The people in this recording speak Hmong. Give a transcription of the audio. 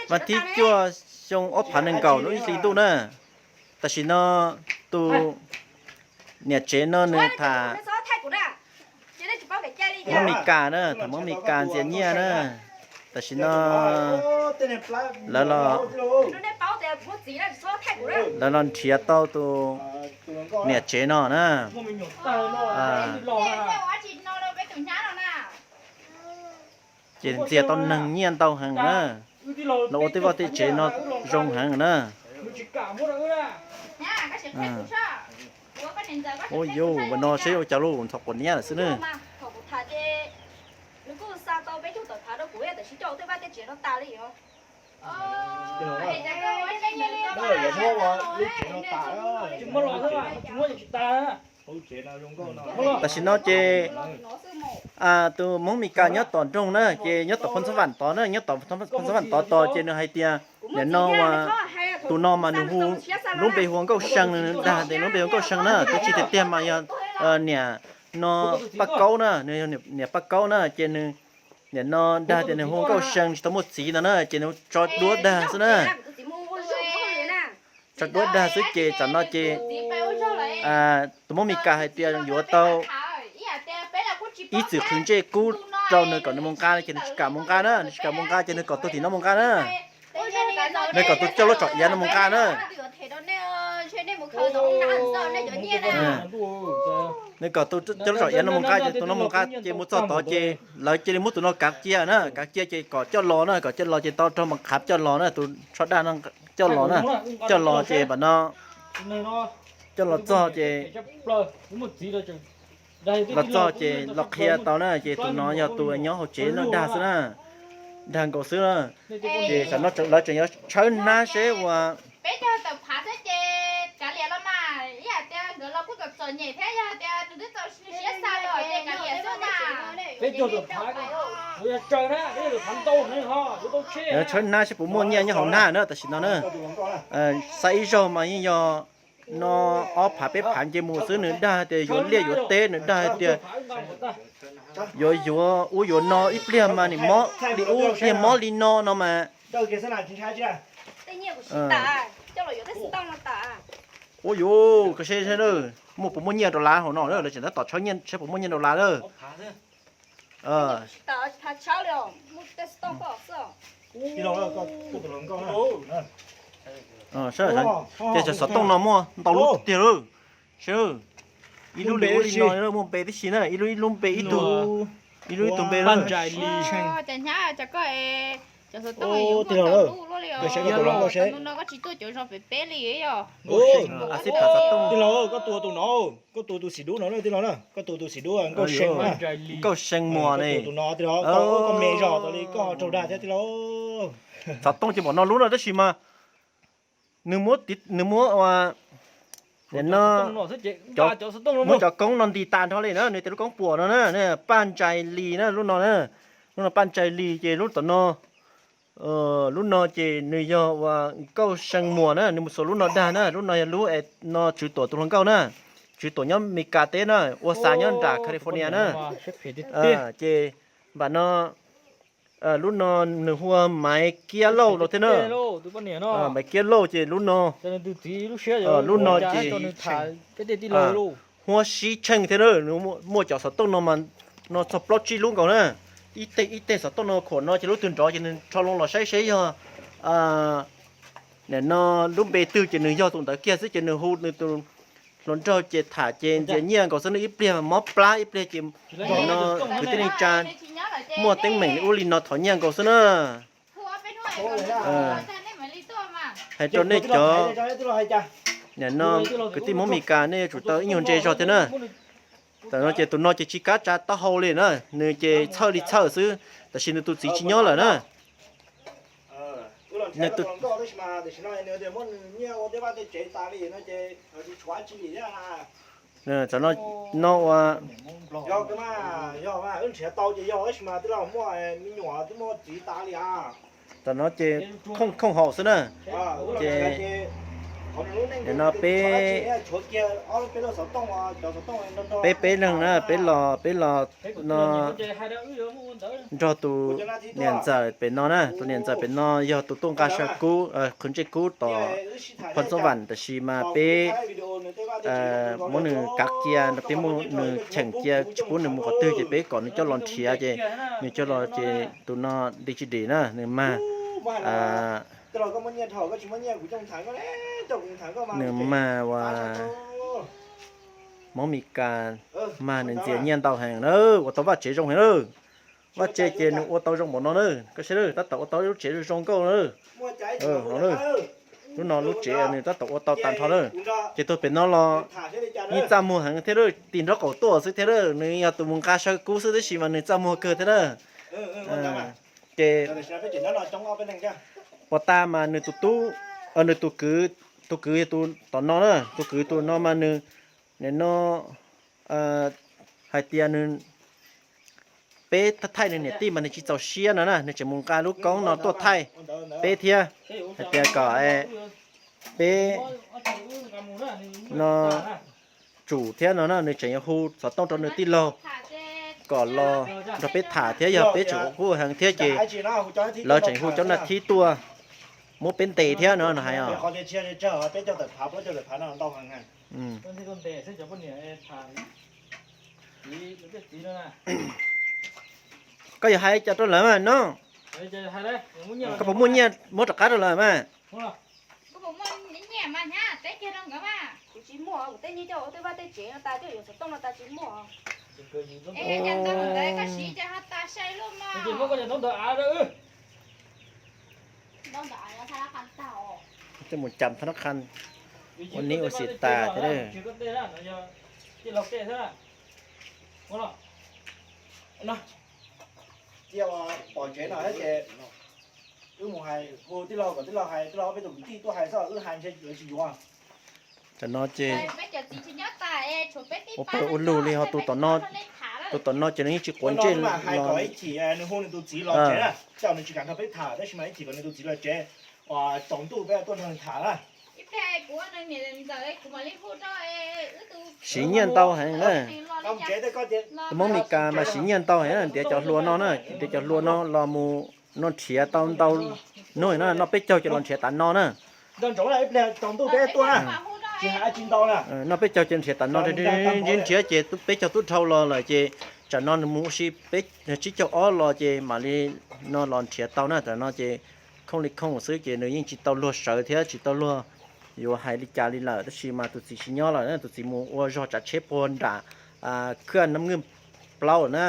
Vas thib cuaj xyoo ob phav nees nkaum lub ib hlis ntuj na. Tam sim no tus niam tsev no nws tham Hmoob Mes Kas na, tham Hmoob Mes Kas ntxias nyiaj na. Tam sim no lawv los, lawv los nrhiav tau tus niam tsev no na. Ces ntxias tau neeg nyiaj ntau heev na. Los ua tej vaj tej tsev no zoo heev na. Ua yuv, ua no seb ua cas lauj, ntxhov quav niab lawm xwb na. Tam sim no ces tus Hmoob Mes Kas nyob tom nroog na, ces nyob tom Phoo Xab Vam tod na, nyob tom Phoo Xab Vam tod tod ces nws hais tias, nim no tus no mas nws hu, lub npe hu ua Nkauj See, nws dag tias lub npe hu Nkauj See na, tab sis tiag tiag mas yog niam no Paj Kaub na, nws yog niam Paj Kaub na, ces nws nim no dag tias nws hu Nkauj See tsis tau muaj txiv no na, ces nws tso duab dag xwb na. Tso duab dag xwb ces tsam no ces tus Hmoob Mes Kas hais tias yuav tau ib txwm qhwv ntsej kub rau nws kom nws mus nqa no ces nws tsis kam mus nqa na, nws tsis kam mus nqa ces nws kom tus tim no mus nqa na. Nws kom tus coj lub tsom iav no mus nqa na. Nws kom tus coj lub tsom iav no mus nqa ces tus no mus nqa ces mus txog tod ces lawv cia li muab tus no kav cia na, kav cia ces kom coj los na, kom coj los ces tau raug mas qhav coj los na, tus tsho dag no coj los na, coj los ces npam no coj los txog ces los txog ces los qhia tau na, ces tus no yog tus nyob hauv tsev no dag xwb na, dag nkaus xwb na. Ces lawv tseem yuav tshawb hnab seb ua tshawb hnab seb puas muaj nyiaj nyob hauv hnab na tam sim no na. Xav ib zaug mas yeej yog no ob phav peb phav nce mus xwb, nws dag tias yuav liaj yuav teb, nws dag tias yuav yuav ub yuav no, ib pliag mas nim mob li ub, ib pliag mob li no no mas. Ua yuav koj seb seb na, muaj puas muaj nyiaj dollar hauv no na, lawv tseem tab tom tshawb nyiaj seb puas muaj nyiaj dollar na. Ces cov xov tooj no muaj ntau lub tiag lawm. Seb, ib lub li ub li no muaj npe tib si na, ib lub ib lub npe ib tug, ib lub ib tug npe lawm. Tij laug, koj tus tus no, koj tus tus xim dub no na, tij laug na, koj tus tus xim dub Nkauj See na. Nkauj See Muas ne. Tus no tij laug, koj me zog tas li koj raug dag thiab tij laug. Xov tooj ces npaum no lub no tab sis mas nws muab, nws muab ua, no, muab cov koob no nti tas nrho li na, nws tias lub koob puas no na, Paj Ntsais Lis na lub no na. Lub no Paj Ntsais Lis ces lub tom no, lub no ces nws yog ua Nkauj See Muas na, nws mus xuas lub no dag na, lub no yog lub no Tswv Tuam tus hluas nkauj na, Tswv Tuam nyob Mes Kas teb na, ua xa nyob nram California na. Ces npam no lub no nws hu ua Maiv Kiab Lauj no thiab na. Maiv Kiab Lauj ces lub no, lub no ces Huab Sib Tsheej thiab na, muaj cov xov tooj no mas no txog plaub tsib lub nkaus na. Ib teg ib teg xov tooj no khuam no ces lub twg nrov ces nws rho loo los saib seb yog nim no lub npe twg ces nws yog tus ntawd kiag xwb ces nws hu nws tus hluas nraug ces tham ces ntxias nyiaj nkaus xwb, nws ib pliag mob plab ib pliag ces no kwv tij neej tsa muaj teeb meem li ub li no thov nyiaj nkaus xwb na. Hais rau nej cov, nim no kwv tij Hmoob Mes Kas nej yuav tsum tau ib nyuag ntse zog thiab na. Tam no ces tus no ces tsis kav tsa taub hau li na, nws ces txhawj li txhawj xwb, tab sis nws tus txiv tsis nyob lawm na. Tam no ua, tam no ces khooj khooj haum xwb na, ces Nim no peb, peb peb leeg na, peb los, peb los no nrog tus niam ntxawm pem no na, tus niam ntxawm pem no yog tus tuaj nqa saw kub, qhwv ntsej kub tom Phoo Xoob Vam, tab sis mas peb muab nws kav cia, peb muab nws cheem cia tsis pub nws mus qhov twg ces peb kom nws coj los nrhiav ces nws coj los ces tus no di tsis dim na, nws mag nws mag uas Hmoob Mes Kas mag nws ntxias nyiaj ntau heev na, ua tau vaj tsev zoo heev na. Vaj tsev ces nws ua tau zoo npaum no na, koj saib na, tab tom ua tau lub tsev zoo zoo nkauj na. Lub no lub tsev nws tab tom ua tau tag nrho na. Ces tuaj pem no los yeej txaj muag heev thiab, tig nraub qaum tuaj xwb thiab, nws yog tus mus nqa saw kub xwb tab sis mas nws txaj muag kawg thiab na. Ces puas tas mas nws tus tub, nws tus kwv, tus kwv yog tus tom no na, tus kwv tus no mas nws nim no hais tias nws, peb thaij nws niam tij mas nws tsis txaus siab no na, nws tseem mus nqa lub koob no tuaj thaij peb thiab, hais tias kom peb no tsum thiab no na, nws tseem yuav hu xov tooj rau nws tij laug kom los nrog peb tham thiab, yog peb tseem ua kub heev thiab ces lawv tseem hu cov naj thib tuaj muab peb ntes thiab no no hais os. Koj yuav hais cas rau lawv mas no? Koj puas muaj nyiaj muab rov qab rau lawv mas? Coj mus cam thab nab qha ua neb ua xim tas thiab. Pom tsev no ces wb mus hais hu tij laug kom tij laug hais, tij laug peb tus kwv tij tuaj hais xwb, wb hais ntshe lawv tsis yuav. Tam no ces ua pawg ua lug li ho tus tom no, tus tom no ces nws yeej tsis quav ntsej los. Hais kom ib chim nws hu nws tus txiv los tsev na, coj nws tsis kam nrog peb tham tab sis mas ib chim kom nws tus txiv los tsev, tsaus ntuj peb tuaj nrog nws tham na. Siv nyiaj ntau heev na. Tus Hmoob Mes Kas mas siv nyiaj ntau heev na, ntiav cov hlua no na, ntiav cov hlua no los mus no nrhiav tau ntau, hnub no noj peb caug ces los nrhiav tas no na. Noj peb caug ces nrhiav tas no, nrhiav nrhiav ces peb caug tub dhau los lawm ces tsam no nws mus ua si peb tsib caug ob los ces mam li no los nrhiav tau na. Tam no ces khooj li khooj xwb ces nws yeej tsis tau luag sawv thiab tsis tau luag yuav hais li cas li lawm, tab sis mas tus txiv tsis nyob lawm, tus txiv mus ua zog tsav tsheb puag nram khwj nab ngwj plaub lawm na.